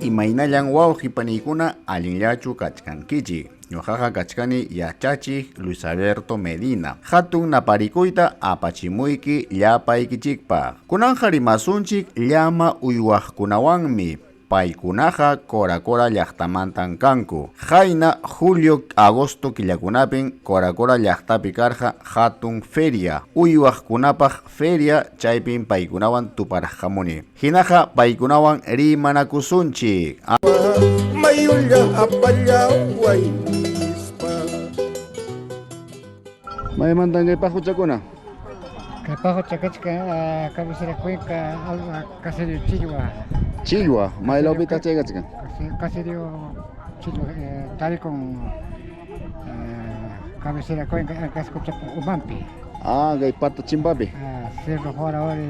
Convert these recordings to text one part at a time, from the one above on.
Imaynallan wawqi paniykuna allinllachu kachkankichik. Ñuqaqa kachkani yachachiq Luis Alberto Medina. Hatun naparikuyta apachimuyki llapaykichikpaq. Kunanqa rimasunchik llama uywaqkunawanmi. Paykunaqa Cora Cora llaqtamantan kanku. Qayna julio, agosto killakunapin Cora Cora llaqtapi karqa hatun feria, uywaqkunapaq feria, chaypin paykunawan tuparqamuni. Hinaqa paykunawan rimanakusunchik. Mayulla apallaway nispa. Maymantan kay paquchakuna? Kay paqucha kachkan cabecera Cuenca, caserío Chillwa. Chillwa, maylawpitaq chay kachkan? Caserío Chillwa tarikun cabecera Cuenca Ancascochapa umanpi. Ah, kay pata chimpapi. Ah, Cerro Huarahuari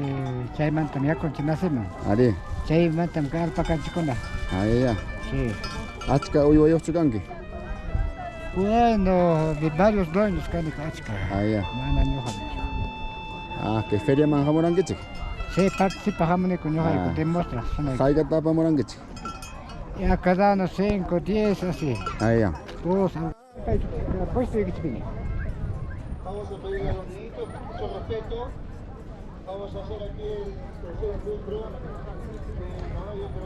chaymantam yakunchik nacimun. Ari. Chaymantam kay alpacanchikuna. Ah, ya. Sí. Achka uywayuqchu kanki? Bueno, de varios dueños kaniku achka. Ah, ya. Mana ñuqachu. Ah, kay feriaman hamurankichik? Sí, participa hamuniku ñuqayku Ah. demostra. Haykata apamurankichik? Ya cada uno 5, 10, así. Ah, ya. Dos. Puesto ykichikpiña. Vamos a pedir a los niñitos con mucho respeto. Vamos a hacer aquí el tercer encuentro.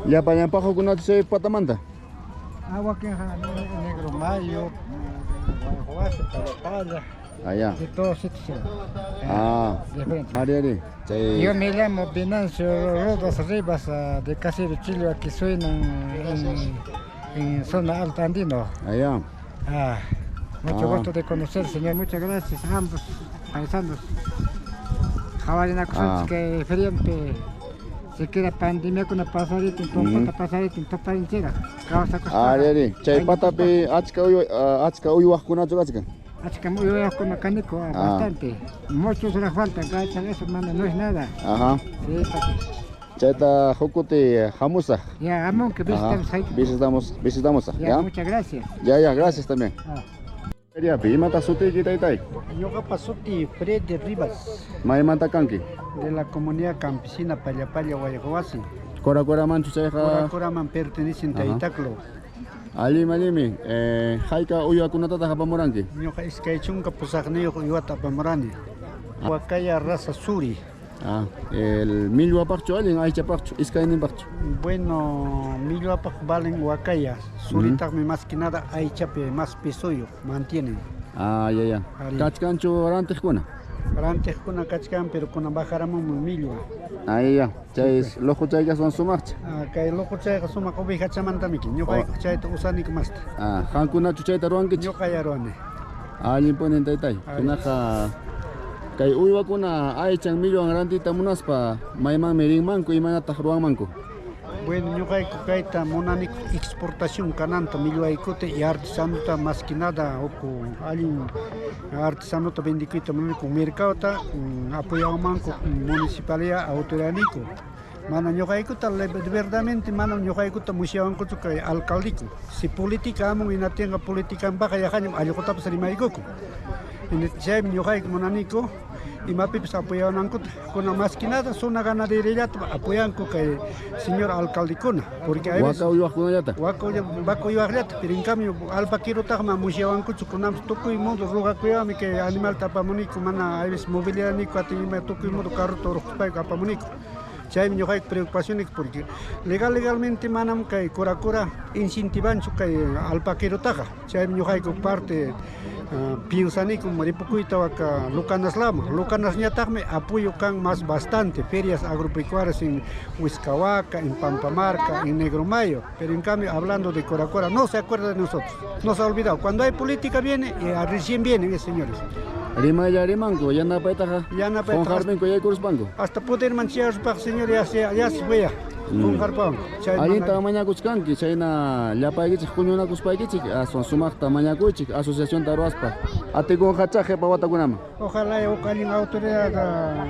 Llapallan paqukunachu chay patamanta? Ah, wakinqa Negro Mayo, Guayjuasi, Palla Palla. Ah, ya. De todos sitios. Ah, Diferente. ari, ari. Chay... Yo me llamo Venancio Rodas Rivas de Caserío Chillwa, que suena en zona alta andino. Ah, ya. Ah, mucho Ah. gusto de conocer, señor. Muchas gracias a ambos paisanos. Ah. Que feriante se queda pandemia con la pasadita, Mm. pasadita, toparinchera. Causa costa. Ari, ari. Chay patapi achka uywa, achka uywaqkunachu kachkan? Achka uywaqkuna kaniku, Ah. bastante. Muchos les faltan, cachan, eso, mano, no es nada. Ajá. Sí, papi. Chayta huk kuti hamusaq. Ya, amón, que Ajá. visitamos ahí. Visitamos, visitamos, Ya, ¿ya? muchas gracias. Ya, ya, gracias también. Ah. Feriapi, imataq sutiyki taytay? Ñuqapa suti Freddy Rivas, Maymanta kanki? de la comunidad campesina Pallapalla Guayjuasi. Cora Coramanchu chayqa Coraman pertenecen Ajá. Taytaclo. Allimi, allimi. Hayka uywakunatataq apamuranki? Ñuqa iskay chunka pusaqniyuq uywata apamurani. Huacaya raza suri. Ah, el millwapaqchu allin aychapaqchu iskayninpaqchu? Bueno, millwapaq valen huacaya. Suritaqmi más que nada aychapi más pesoyuq mantienen. Ah, ya, ya. Ari. Kachkanchu rantiqkuna? Rantiqkuna kachkan, pero kunan bajaramunmi millwa. Ah, ya, ya. Chay luqu chayqa aswan sumaqcha. Ah, kay luqu chayqa sumaq ovejachamantamiki. Ñuqayku chayta usaniku masta. Ah, qamkunachu chayta ruwankichik? Ñuqaya ruwani. Allinpunin taytay. Ari. Hinaqa kay uywakuna aychan millwan rantiyta munaspa maymanmi rinmanku imanataq ruwanmanku? Bueno, ñuqayku kayta munaniku exportación kananta millwaykuta y artesanota más que nada uku allin artesanota vendikuyta munaniku mercadota, apoyawanmanku municipalidad autoridadniku. Mana ñuqaykuta verdaderamente mana ñuqaykuta musyawankuchu kay alcaldiku. Si política amun hinatinqa politikanpaqa yaqañam allqutapas rimaykuku. Chaymi ñuqayku munaniku imapipas apoyawanankuta. Kuna más que nada zona ganaderillata apoyanku kay señor alcaldekuna, porque hay veces Waka uywaqkunallata. Waka waka uywaqllata, pero en cambio alpaquerotaq mana musyawankuchu kunanpas tukuy modo rogakuyawami kay animalta apamuniku, mana hay veces movilidadniku atin ima tukuy modo carrota urquspayku apamuniku. Chaymi ñuqayku preocupaciones porque legalmente manam kay Cora Cora incentivanchu kay alpaquerotaqa. Chaymi ñuqayku parte piensaniku ripukuyta waka Lucanasllaman. Lucanasñataqmi apoyo kan más bastante ferias agropecuarias en Huixcahuaca, en Pampamarca, en Negro Mayo, pero en cambio hablando de Cora Cora no se acuerda de nosotros, nos ha olvidado. Cuando hay política viene y recién vienen, señores. Rimaylla rimanku, yanapaytaqa Yanapaytaqa qunqarpinku yaykuruspanku. Hasta poder manchar, señor, ya se, ya se fue ya. Qunqarpawanku. Chay Allinta mañakuchkanki, chayna llapaykichik huñunakuspaykichik aswan sumaqta mañakuychik asociacionta ruwaspa. Atikunqachá qhipa watakunaman. Ojalá huk allin autoridad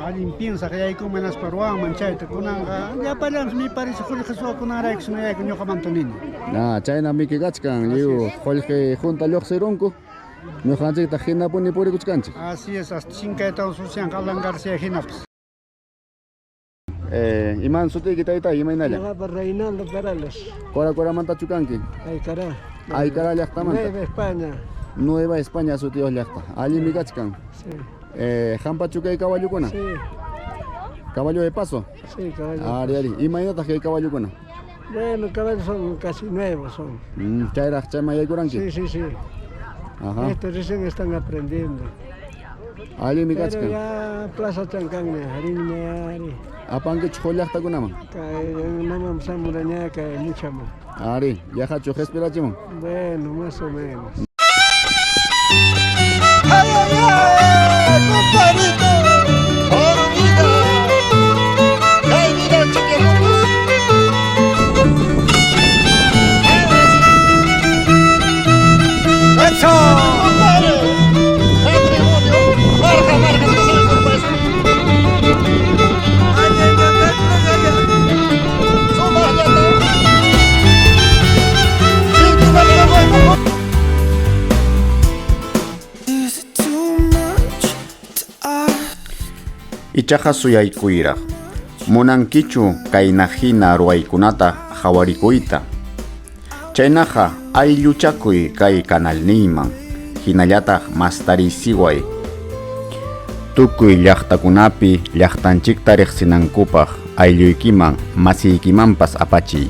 allin piensaq yaykunman hinaspa ruwanman chayta. Kunanqa llapallanpas mi parece qullqi suwakunanraykus niyayku ñuqamanta nini. Ah, chaynamiki kachkan lliw qullqi hunta lluqsirunku. Ñuqanchiktaq hinapuni purikuchkanchik. Así es, hasta chinkaytawan sucianqa Alan García hinapas. Eh, iman sutiyki taytay, imaynalla? Ñuqapa Reinaldo Perales. Cora Coramantachu kanki? Aycará. Aycará llaqtamanta. Nueva España. Nueva España sutiyuq llaqta. Allinmi kachkan. Sí. Eh, hampachu kay caballokuna? Sí. Caballo de paso? Sí, caballo. Ari, ari. Imaynataq kay caballokuna? Bueno, caballos son casi nuevos son. Chayraq chayman yaykuranki? Sí, sí, sí. Ajá. Estos recién están aprendiendo. Allinmi Pero kachkan. ya Plaza Chancanña, Riña, Ari. Apankichu huk llaqtakunaman? Kay mamam Zamuraña, kay Muchaman. Ari, yaqachu qispirachimun? Bueno, más o menos. ¡Ay, ay, ay! ¡Compadrito! ¡Hormiga! ¡Ay, mira, chiquillos! ¡Eso! ¡Compadre! ¡Matrimonio! ¡Marca, marca! ¡Que se me sorpresa! ¡Ay, ay, ay, ay, ay, ay! ¡Suma, ya está! ¡Sí, tú me lo voy Is it too much to ask? Ichaqa suyaykuyraq, munankichu kaynahina ruwaykunata qhawarikuyta? Chaynaqa aylluchakuy kay kanalniyman, hinallataq mastarisiway. Tukuy llaqtakunapi llaqtanchikta riqsinankupaq aylluykiman masiykimanpas apachiy.